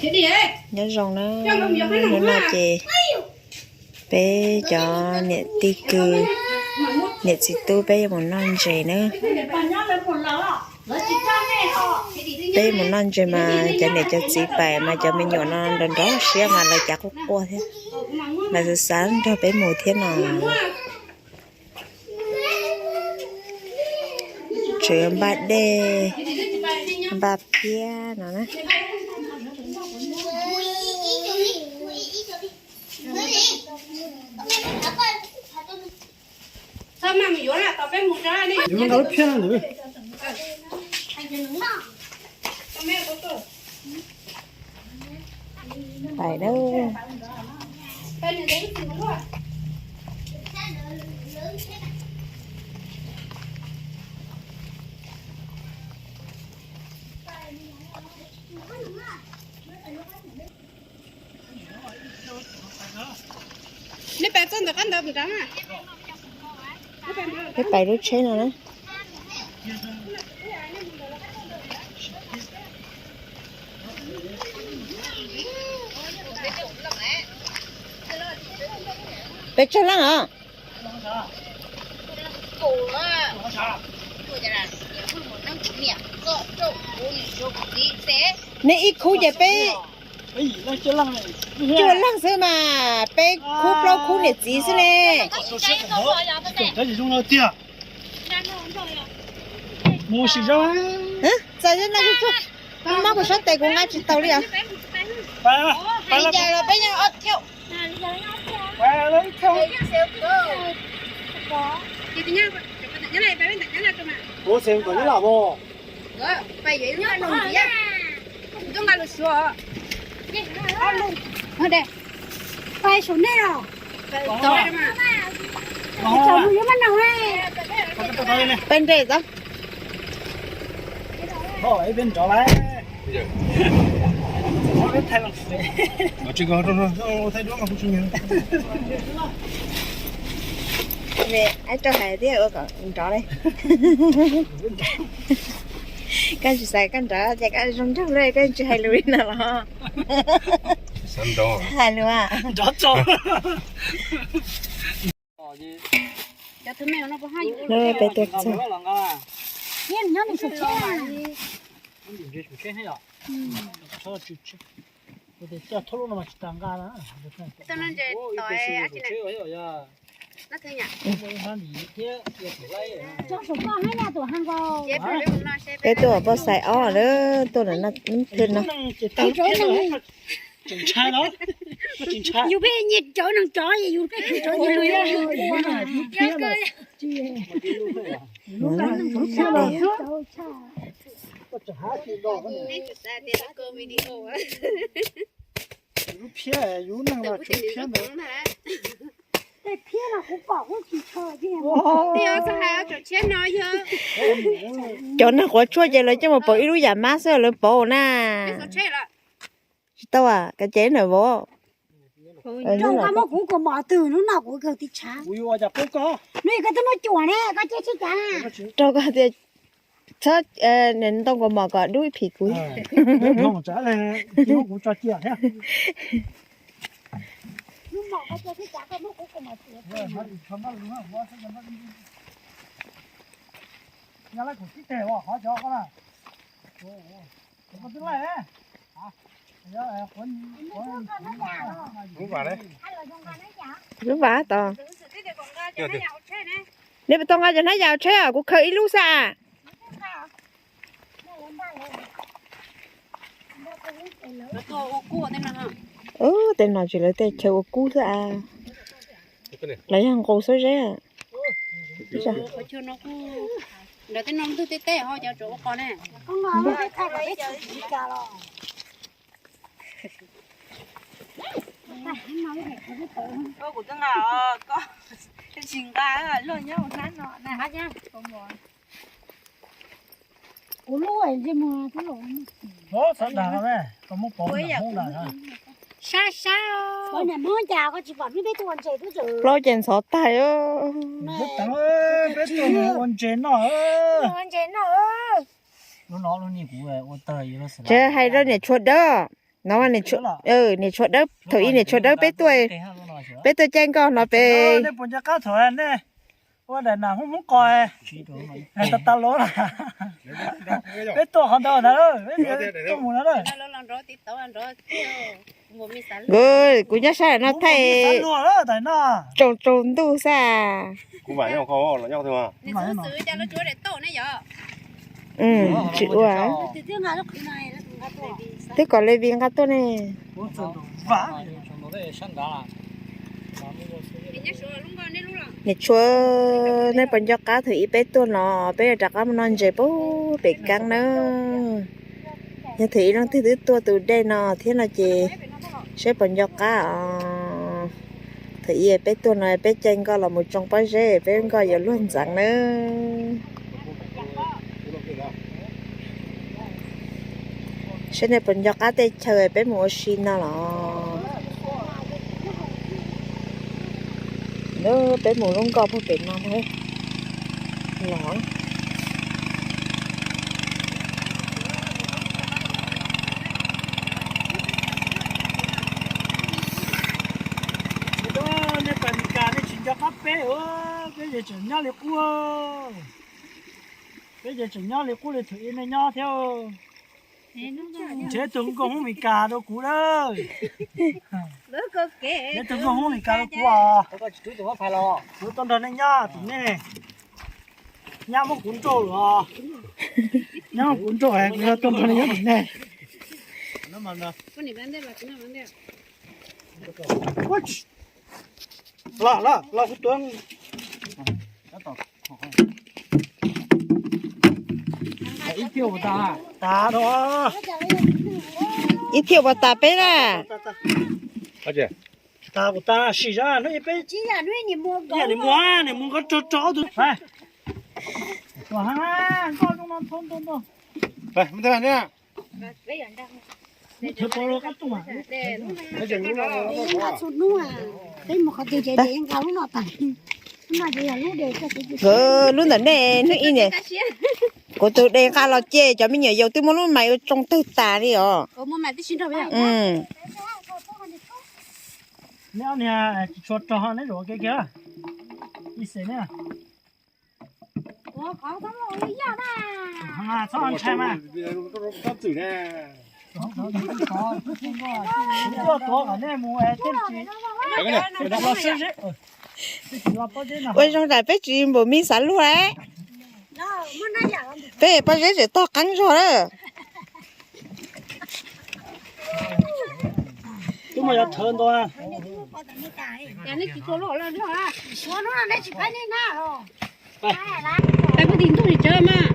Nyob zoo na, hnub no ces peb cov niam tij kwv, niam txiv tub peb yuav mus noj ntses na. Peb mus noj ntses mas cov niam cov txiv pais mas cov me nyuam no nrov nrov siab mas lawv cav quaj quaj thiab. Mas xav xav nrog peb mus thiab no. Tseem npaj dej, npaj phiab no na. Pais na. Peb pais lub tsheb no na. Peb tsawg leej os? Nej ib khub ces peb cuaj leej xwb mas peb khub plaub khub niam txiv xwb ne. Txawm no, mob kuv sab tes kuv nqa tsis tau li os. Li cas los peb nyob ob thiab. Pais saum nej os. Peb nres tau. Rau hais thiab ua kom nrov li. Koj tsis xav koj nrov ces koj zoo nraug li koj tsis hais lus li no los? Hais lus. Peb tuaj txog. Peb tuaj poj xais ob lawm, tuaj lawm no thwj no. Yus peb nyias cov neeg cov yus peb cov yus lus. Cov neeg quav tshuaj ces lawv coj mus pauv ib lub yam mab xwb lawv pauv na. Tsis tau, kav ces nawm vauv. Rau koj muab kuv kaus mom twg hnub no kuv kawg tib tshav. Rau koj tias txhob ntoo kaus mom kom dub ib phim kuv. Lub vas tos. Neb puas tau nqa cov hnab yas tsheb os, kuv khaws ib lub xwb as. Tej no tsis lawv tej chaw ua kub xwb as. Lawv yog nqus xwb zeb. Kuv lub ntses mus kuv los. Sab sab. Plaub ces ntxhov tag. Peb tuaj mus ua ntses noj. Tseem hais rau niam tshuav dawb. No niam tshuav dawb, thaum ub niam tshuav dawb peb tuaj, peb tuaj caij nkoj no peb. Ua daim nam hub hub qos, tas tas los, peb tuaj qhov ntawd na, peb tuaj mus na. Kuv nyob sab no thaij tsaus tsaus ntuj xwb. Tsis ua, twb kom Levi nqa tuaj ne. Niam tshuav, nej puas nco qab thaum ub peb tuaj no, peb yuav rov qab mus noj ntses pem keeb na. Yog thaum ub leej twg twb tuaj tus dej no thiab no ces saib puas nco qab os. Thaum ub peb tuaj no peb caij nkoj los mus tsoo pob zeb, peb nkoj yuav luag ntxeev na. Saib nej puas nco qab tej chaw peb mus ua si no los. Peb mus lub nkoj puag pem no los. Nej pais Mes Kas nej tsis nco qab peb, peb ces tseem nyob li qub. Peb ces tseem nyob li qub li thaum ub nej nyob thiab. Nrhiav tus nkauj Hmoob Mes Kas rau kuv lawm. Nrhiav tus nkauj Hmoob Mes Kas rau kuv os. Kuv tuaj nrog nej nyob tim nej. Nyab muab kuv nrauj lawm os. Nyab muab kuv nrauj, kuv tuaj nrog nej nyob tim nej. Los, los, los kuv tuav. Ib thiaj ua tas peb na. Tas kuv tas sim zog hnub peb, nim muag, nim muag nkoj rog rog ob tug. Nkoj zoo no ntau ntau ntau. Lub ntawm nej hnub ib ne, kuv tus de nqa los ces cov me nyuam yaus twb muab lub mais ua tsoo tawg tas li os. Ua zoo nraim peb tsis npaum me xav luag lawm. Peb pob zeb tseem tog qeeb zog lawm. Peb puag tim ntug tsis tsawg mas.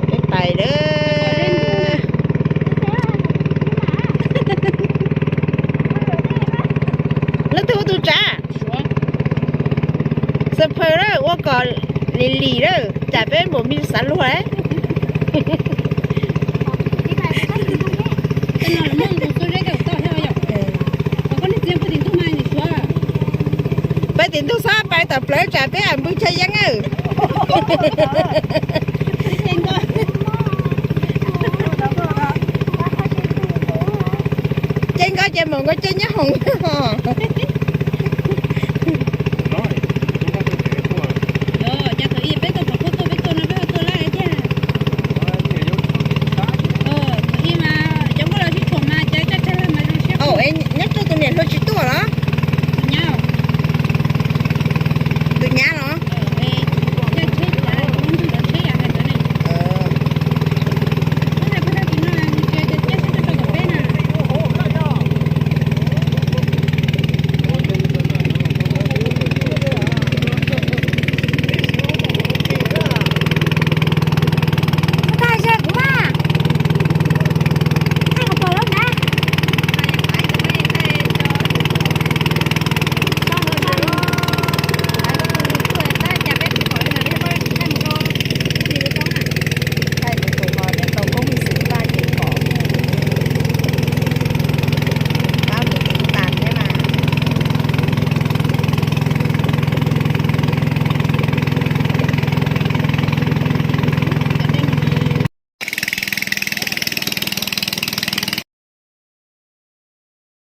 Peb pais lawm. Leej twg ua tus tsav? Xav phaws lawm, ua kom lim lim lawm, tsam peb npaum me xav luag. Peb tim ntug xab pais tom plawv tsam peb am npws chaw yeeb. Caij nkoj ces mam nkaus caij nyob hoom os.